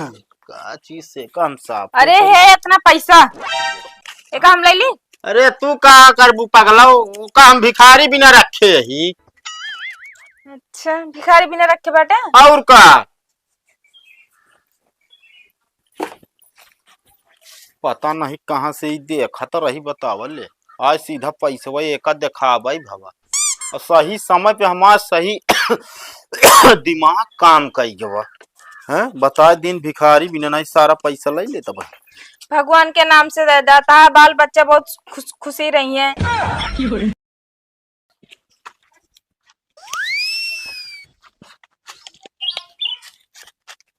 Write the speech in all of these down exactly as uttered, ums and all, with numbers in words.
का चीज से का हम साफ अरे होते? हे, इतना पैसा, एका हम ले ली। अरे तू का करबू पगला, उ का हम भिखारी बिना रखे ही। अच्छा, भिखारी बिना रखे बाटे। और का? पता नहीं कहाँ से ई देखत रही, बतावल ले। आज सीधा पैसवा एका देखाबै भवा। और सही समय पे हमार सही दिमाग काम कई गवा। हैं? बताए दिन भिखारी बिना नहीं सारा पैसा ले लेता भाई। भगवान के नाम से दे देता है, बाल बच्चा बहुत खुश, खुशी रही है।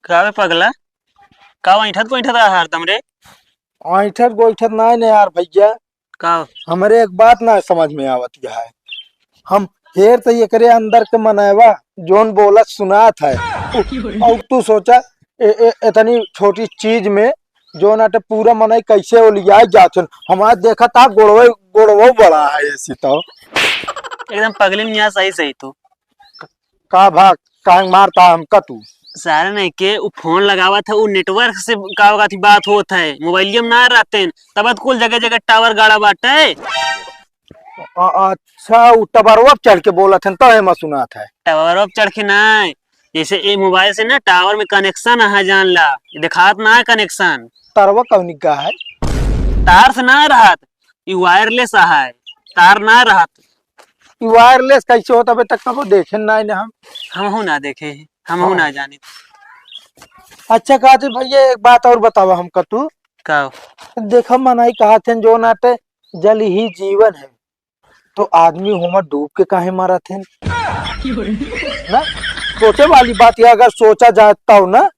का बे पगला, का ऐंठत गोइठत रहा हरदम रे? ऐंठत गोइठत नाय ने यार भैया। का? हमरे एक बात ना समझ में आवत है। हम हेर तो एकरे अंदर के मनैवा जोन बोलत सुनात है। और तू सोचा, ए, ए, इतनी छोटी चीज में जोन आटे पूरा मनई कैसे ओलियाई जात हन। हमार देखा था गोड़वे, गोड़वो बड़ा है ऐसी तो। एकदम पगली निया सही सही तू। का भा, काहे मारता हमका तू? सारे नहीं के उ फोन लगावत है, उ नेटवर्क से का होगा थी बात होत है, मोबाइलिया में ना रहते हैं, तब तो कुल जगह जगह टावर गाड़ा बाटे। अ-, अच्छा, उ टवरवा पे चढ़ के बोलत हन, तो एमा सुनात है। टवरवा पे चढ़ के ना, जैसे ए मोबाइल से ना टावर में कनेक्शन है, जान ला, दिखात ना है कनेक्शन। तारवा कौनी का है? तार से ना रहत, ई वायरलेस है, तार ना रहत। ई वायरलेस कैसे होत, अबे तक कबो देखे ना है हम। हमहू ना देखे, हमहू हाँ। ना जानी। अच्छा, कहते भैया, एक बात और बतावा हमका तू। का? देखा, मनई कहत हन, जो नाटे जल ही जीवन है, तो आदमी होमा डूब के काहे मरत हन? ना, सोचे वाली बात है, अगर सोचा जाए तब ना।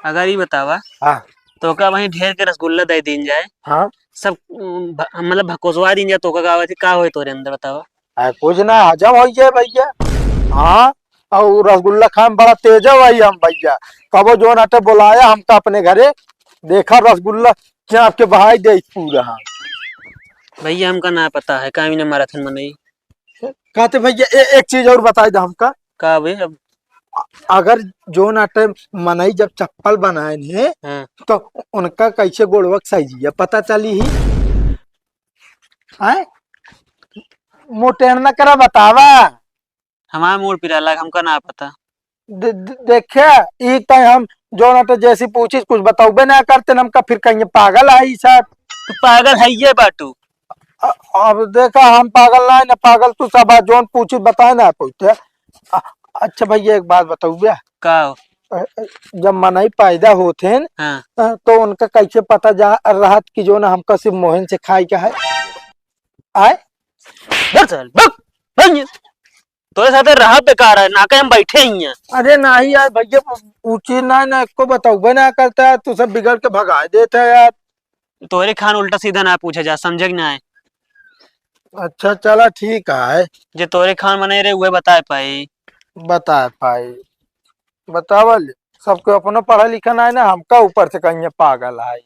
अगर ई बतावा, हाँ। तोका वहीं ढेर के रसगुल्ला दे दीन जाए, हाँ। सब, उम, भ-, मतलब भकोसवा दीन जाए, तोका का होई, का होई तोरे अंदर बतावा? आ, कुछ ना, हजम हो जाए भैया। हाँ, और रसगुल्ला खाए में बड़ा तेज है भाई हम भैया। कबो जो नाटे बुलाया हमका अपने घरे, देखा रसगुल्ला चाप के बहाई दे पूरा। हाँ। भैया हमका ना पता है, काहे ना मरत हन मनई। कहते भैया ए-, एक चीज और बताई दे हमका। का बे अब? अगर जो नाटे मनई जब चप्पल बनाए ने, हाँ। तो उनका कैसे गोड़वक सही जिया पता चली ही? हैं? मोटेर न करा, बतावा। हमार मूड़ पिराला, हमका ना पता। दे-, दे-, देखे, ई तय हम जो ना तो जैसी पूछिस, कुछ बतौबे ना करते, हमका फिर कहिए पागल है ई सब। तू पागल है ये बाटू। अ-, अब देखा, हम पागल ना है ना पागल तू सब, आ जोन पूछिस बताए ना पहुँचते। अ-, अच्छा भैया, एक बात बतौबे। का हो? अ, अ, जब मनई पैदा होत हैं, हाँ। अ, तो उनका कैसे पता जा रहत कि जो ना हमका सिर्फ मोहन से खाए का है? आए? बक साल, बक, बक। तोरे साथे रहा बेकार है, ना के हम बैठे ही हैं। अरे नाही यार भैया, उ चीज ना, ना को बतौबे ना करता है, तू सब बिगड़ के भगा देता है यार। तोरे खान उल्टा सीधा ना पूछे जा, समझे कि ना है? अच्छा चला ठीक है। जे तोरे खान मने रे, उहे बताए पाई। बताए पाई। बतावल, सबके अपनो पढ़ा लिखा ना है ना, हमका ऊपर से कहिए पागल है।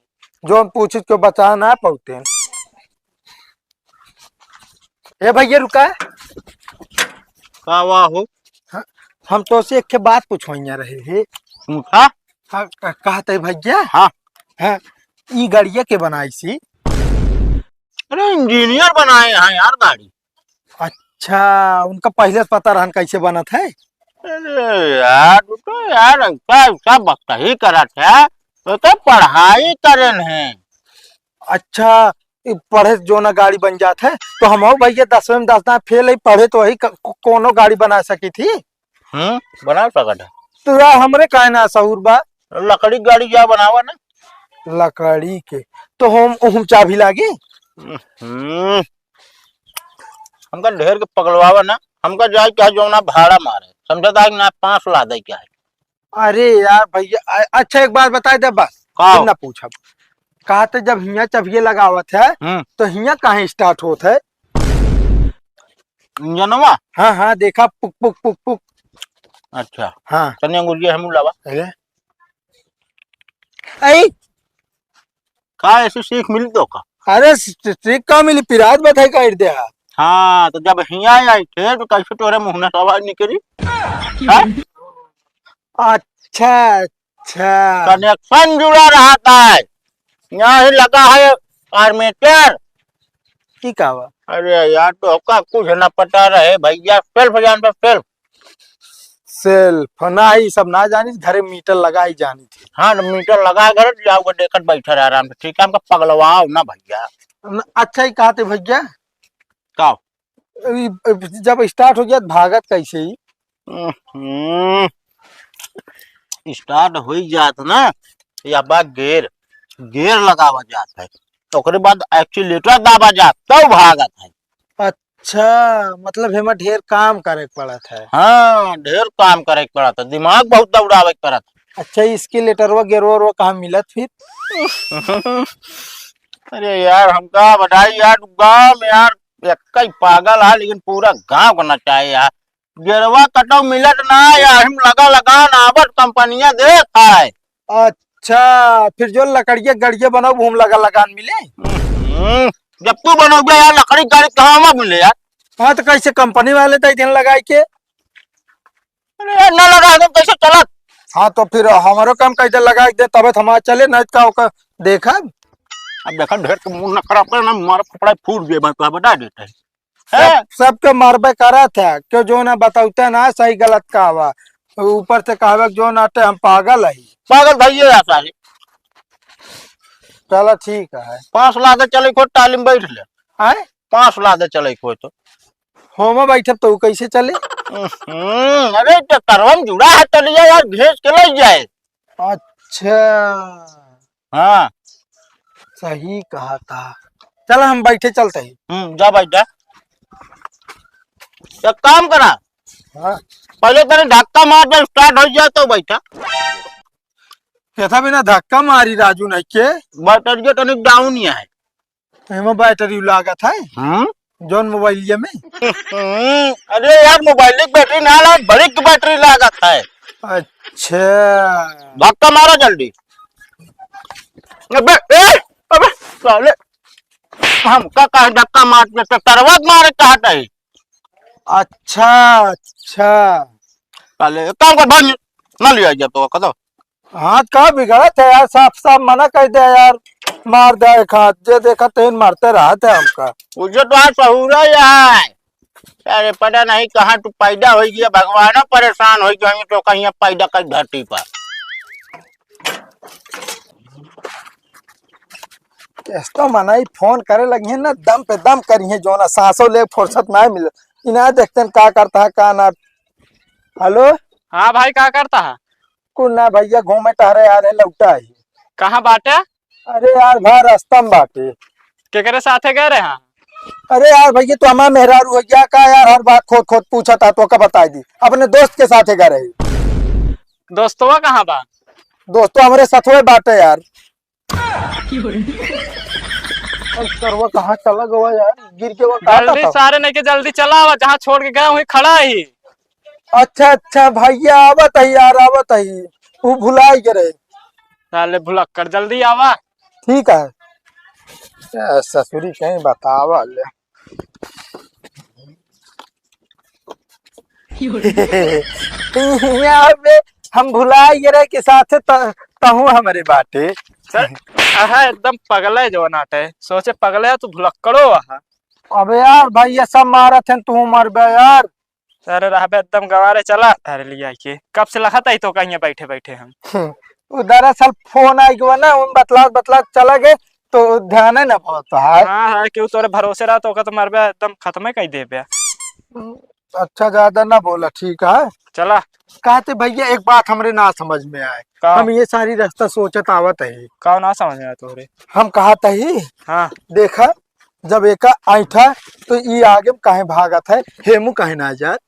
जोन पूछित के बचा ना पौते। ए भैया रुका। का हुआ हो? हाँ, हम तोसे एक ठे बात पूछवइया रहे हे। पूछा। हाँ, क-, कहत है भैया। हाँ। हाँ, ई गाड़िया के बनाई सी? अरे इंजीनियर बनाए हैं यार गाड़ी। अच्छा, उनका पहिले से पता रहन कैसे बनत है? अरे यार, तू तो यार ऐसा, ऐसा बकता ही करत है, तो, तो पढ़ाई करेन है। अच्छा, ई पढ़े से जो ना गाड़ी बन जात है, तो हमहू भैया दसवें में दस ना फेल है, पढ़े तो वही क-, को-, कोनो गाड़ी बना सकी थी। हम्म, बना सकत है। तो यार हमरे काहे ना सहूर बा? लकड़ी गाड़ी जा बनावा ना। लकड़ी के, तो हम ओहू चाभी लागी? हम्म, हमका ढेर के पगलवावा ना, हमका जाए क्या जो ना भाड़ा मारे, समझा था कि ना पाँच ला दे क्या है। अरे यार भैया, अ-, अच्छा एक बात बताई दे बस, का? फिर ना पूछब। कहा तो जब हियाँ चबिये लगावत है, हम्म। तो हियाँ काहे start होत है? इंजनवा? हाँ, हाँ, देखा, पुक, पुक, पुक, पुक। अच्छा। हाँ। तनी अंगुरिया हम लावा। अरे। ऐ। का ऐसी सीख मिली तो का? अरे, स-, सीख का मिली? पिरात बताई काट दे हा। हाँ, तो जब हियाँ आई थे, तो कैसे तोरे मुँह में से आवाज निकली? हाँ? अच्छा, अच्छा। कनेक्शन जुड़ा रहत है, यहाँ ही लगा है आर्मेचर। ई का बा? अरे यार, तो का कुछ ना पता रहे भैया, सेल्फ जान बा, सेल्फ। सेल्फ ना, ई सब ना जानी, घरे मीटर लगा ही जानी थी। हाँ, तो मीटर लगा घर जाओगे, देखत बैठे रहे आराम से, ठीक है, हमका पगलवाओ ना भैया। न-, अच्छा ही कहते भैया। का? ई, जब स्टार्ट हो गया, भागत कैसे ही? हम्म, स्टार्ट हो ही जात ना, या बा गेयर, गेयर लगावा जात है, तो ओकरे बाद एक्सीलेटर दाबा जात, तब भागत है। अच्छा, मतलब हेमा ढेर काम करे के पड़त है। हाँ, ढेर काम करे के पड़त है, दिमाग बहुत दौड़ावे के पड़त है। अच्छा, एक्सीलेटरवा, गेयरवा, वो कहाँ मिलत फिर? अरे यार, हम का बताई यार, गाँव में यार, एक ही पागल है, लेकिन पूरा गाँव को नचाए यार। गेरवा कटो मिलत ना, या हम लगा लगा ना आवत कंपनिया देत है। अच्छा, फिर जो लकड़िया गड़िया बनाओ, हम लगा लगा न मिले। हम्म, जब तू बनोगे यार, लकड़ी गाड़ी कहाँ में मिले यार? हाँ, तो कैसे कंपनी वाले तो दिन लगाए के? अरे, ना लगा दे, कैसे चलत? हाँ, तो फिर हमारो काम कैसे लगा दे, तबे तो हमारा चले, नहीं तो का ओकर देखब। अब देखा, ढेर के मुंह ना खराब कर ना, मारा फपड़ा फूट गए, मैं तो बता देते हैं। सब, हैं? सबके मारबे करत है, क्यों जो ना बतावते ना सही गलत का बा। ऊपर से कहबे जो ना ते हम पागल है। पागल भैया है सारे। चला ठीक है। पाँच लाख चले को टाली में बैठ ले। आए? पाँच लाख चले को तो। होमा बैठब तो कैसे चले? हम्म, अरे तो करवम जुड़ा है, चलिए यार, भेज के ले जाए। अच्छा। हाँ। सही कहा था। चला हम बैठे चलते ही। हम्म, जा बैठ जा। एक काम करा। हाँ। पहले तने धक्का मार दे, स्टार्ट हो जाए तो बैठा। कैसा बिना धक्का मारी राजू नहीं के? बैटरिया तनिक डाउन ही है। एमा बैटरी लागत है? हम्म? जौन मोबाइलिया में? हम्म, अरे यार, मोबाइल की बैटरी ना लाग, बड़ी की बैटरी लागत है। अच्छा। धक्का मारो जल्दी। अबे, ए, अबे, साले, हमका काहे धक्का मार के तरवा मारे चाहत है? अच्छा, अच्छा। साले, एक काम कर भाई, ना लिया जा तो, कदो। हाथ का बिगड़त है यार, साफ साफ मना कर दे यार, मार दे एक हाथ, जे देखा तेन मारते रहत है हमका। उजे तो आज सहूरा ही है। अरे पता नहीं कहाँ तू पैदा हो गया, भगवान परेशान हो गया, तो कहीं पैदा कर धरती पर। कैसे तो मनाई फोन करे लगी है ना, दम पे दम करी है, जो ना सांसों ले फुर्सत ना मिले। इना देखते हैं का करता है, का ना। हेलो। हाँ भाई, का करता है? कुछ ना भैया, घूमे टहरे आ रहे, लौटा ही। कहाँ बाटे? अरे यार, भा रास्ता में बाटे। केकरे साथे गए रहे? हाँ। अरे यार भैया, तू हमार मेहरारू हो गया का यार? हर बात खोद खोद पूछत है, तो का बताई दी? अपने दोस्त के साथे गए रहे। दोस्तवा कहाँ बा? दोस्तवा हमरे साथवे बाटे यार। अब सरवा कहाँ चला गवा यार? गिर के वो कहाँ जल्दी था? सारे नहीं के जल्दी चला आवा, जहाँ छोड़ के गया वहीं खड़ा ही। अच्छा, अच्छा भैया, आवत ही यार, आवत ही। वो भुलाई के रहे। साले भुलक्कड़, जल्दी आवा। ठीक है। ए, ससुरी कहीं बतावा ले। यहाँ पे हम भुला गए रहे कि साथे त-, तहूँ हमरे बाटे। सर, अहा एकदम पगले जो नाटे, सोचे पगले तू भुलक्कड़ो अहा। अबे यार भाई, ये सब मारत हैं, तू मरबे यार। अरे रहबे एकदम गवारे, चला तारे लिया के। कब से लखत आई तो कहीं बैठे बैठे हम। हम्म, वो दरअसल फोन आई गवा ना, उन बतलात बतलात चला गए, तो ध्यान है ना बहुत है। हाँ, हाँ, क्यों तोरे भरोसे रहा तो ओका तो मरबे एकदम खत्म ही कर देबे। हम्म, अच्छा, ज्यादा ना बोला, ठीक है। चला। कहते भैया, एक बात हमरे ना समझ में आए। का? हम ये सारी रास्ता सोचत आवत है। का ना समझ में आए तोरे? हम कहत ही, हाँ। देखा, जब एका ऐठा तो ई आगे में काहे भागत है, हेमू काहे ना जात?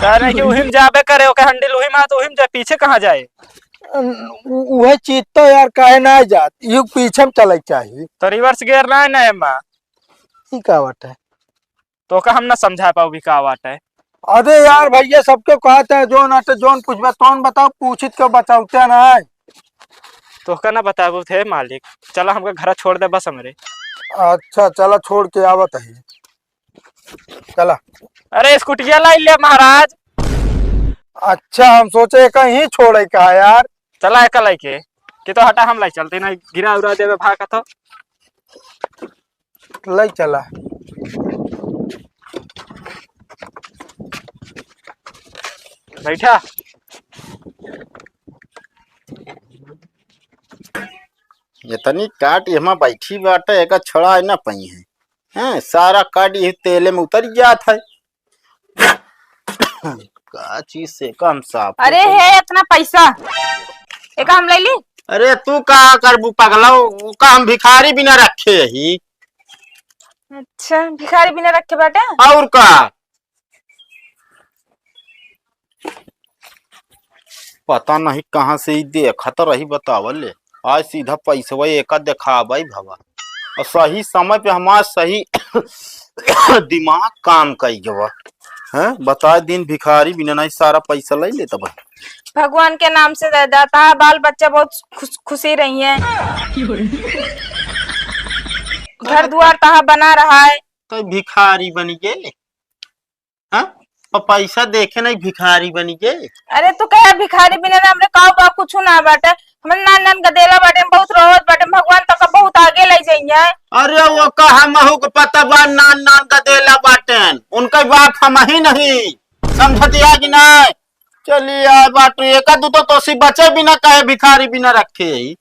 सारे के उहिम जाबे करे, ओके हंडिल उहिम आ तो उहिम जाए, पीछे कहाँ जाए? अन-, उ-, उहे चीज तो यार काहे ना जात, यू पीछे में चले के चाही। तो रिवर्स गियर ना है ना एमा। ई का बात है? तो का हम ना समझा पाऊ भी का बात है? अरे यार भैया, सबके कहते हैं, जोन आटे जोन पूछबे, तोन बताओ, पूछित के बचावते ना है। तोहका ना बताबू थे मालिक, चला हमका घरा छोड़ दे बस हमरे। अच्छा, चला छोड़ के आवत है, चला। अरे स्कूटिया लाई ले महाराज। अच्छा, हम सोचे कहीं छोड़े का यार। चला एका लइके, कि तो हटा हम लाई चलते ना, गिरा उरा देबे भागत हो। लाई चला। बैठा। इतनी काट एमा बैठी बाटे, एका छोड़ा ना पइहैं। हैं, सारा काट ये तेले में उतर जात है। का चीज से कम साफ अरे होता है। हे, इतना पैसा, एका हम ले ली। अरे तू का करबू पगला, ओका हम भिखारी बिना रखे ही। अच्छा, भिखारी बिना रखे बाटे? और का? पता नहीं कहाँ से ई देखत रही, बतावल ले। आज सीधा पैसवा एका देखाबै भवा। और सही समय पे हमार सही दिमाग काम कई गवा। हैं? बताए दिन भिखारी बिना नहीं सारा पैसा ले लेता भाई। भगवान के नाम से दे देता है, बाल बच्चा बहुत खुश, खुशी रही है। घर दुआर तहा बना रहा है। तो भिखारी बन गए। हाँ? और पैसा देखे नहीं भिखारी बनी के। अरे तू कहे भिखारी बिना ना हमरे काव बा, कुछ ना बाटे। हमरे नान नान गदेला बाटे, बहुत रोवत बाटे, भगवान तक बहुत आगे ले जाइए। अरे वो का हमहू के पता बा, नान नान गदेला बाटे, उनके बाप हम ही नहीं समझत या कि नहीं? चली आए बाटू, एक दू तो तोसी बचे बिना कहे भिखारी बिना रखे ही।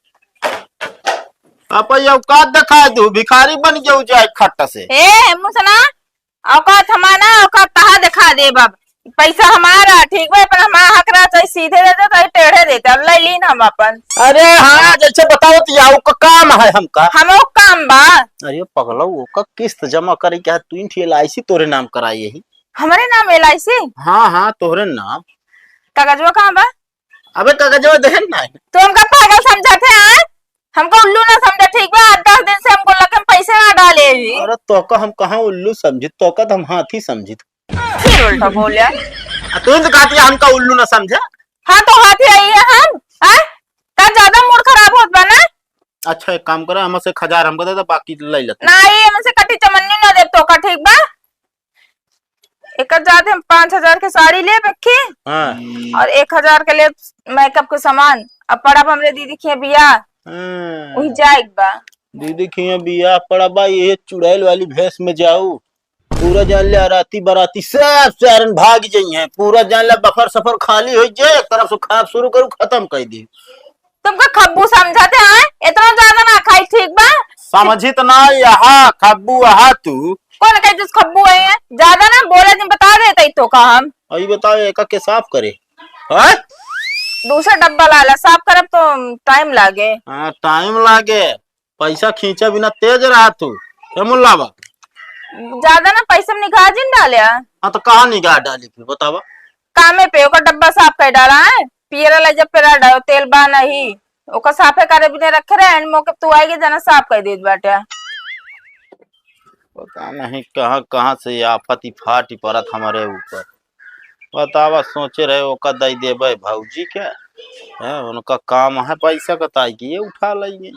आप ये औकात दिखा दू, भिखारी बन जाऊ जाए खट से। ए मुसना, औकात हमार ना, औकात तहा दिखा देब अब। पैसा हमारा, ठीक बा, पर हमारा हक रहा, चाहे सीधे देते, चाहे टेढ़े देते, अब ले लीन हम अपन। अरे हाँ, जैसे बताओ तो याऊ का काम है हमका। हमो काम बा। अरे पगला, ओका किस्त जमा करे के है, तीन ठी एल आई सी तोरे नाम कराई यही। हमरे नाम एल आई सी? हाँ, हाँ, तोहरे नाम। कागजवा कहाँ बा? अबे कागजवा देहन ना। तू हमका पागल समझत है, आय? हमका उल्लू ना समझे, ठीक बा? आठ दस दिन से हमको लगे हम पैसे ना डाले ही। अरे तोका हम कहाँ उल्लू समझी, तोका तो हम हाथी समझी। फिर उल्टा बोले। आ, तू तो कहती है हमका उल्लू ना समझे। हाँ तो हाथी आई है हम, आय? का ज्यादा मूड खराब होत बा ना? अच्छा एक काम करा, हमसे एक हजार हमको दे दे, बाकी ले लेते। ना, ये हमसे कटी चमन्नी ना दे तोका, ठीक बा? एकर जाते हम पाँच हजार के साड़ी लेब एक ठी, हाँ। और एक हजार के लेब मेकअप के सामान। अब पड़ब हमरे दीदी के बियाह, हाँ। वही जाए के बा। दीदी के यहाँ बियाह पड़ा बा, ये चुड़ैल वाली भेष में जाऊ, पूरा जान ले, राती बराती सब सारन भाग जाई हैं, पूरा जान ले, बफर सफर खाली हो जाए, एक तरफ से खाब शुरू करू, खत्म कर दी। तुमका खब्बू समझत है, इतना ज्यादा ना खाई, ठीक बा? समझित ना, यहाँ खब्बू, यहाँ तू। कौन कहे तुस खब्बू है? ज्यादा ना बोले, दिन बता देते ही तो का हम। अभी बताओ, एका के साफ करे? हैं? दूसरा डब्बा लाला, साफ करब तो टाइम लागे। हाँ, टाइम लागे। पैसा खींचे बिना तेज रहा तू। ए मुल्ला बा? ज्यादा ना पैसा में निगाह जिन डाले। हाँ, तो कहाँ निगाह डाली फिर, बतावा? कामे पे ओकर डब्बा साफ कर डाला है, पियरा ला जब पेरा डालो, तेल बा नहीं, ओकर साफे करे बिना रखे रहे, एंड मौके पे तू आएगी जना साफ कर देत बाटे। पता नहीं कहाँ, कहाँ से ये आफत ही फाटी पड़त हमारे ऊपर। बतावा, सोचे रहे ओका दई देबे भौजी के, हैं, उनका काम है पैसा का, ताई की ये उठा लेंगे।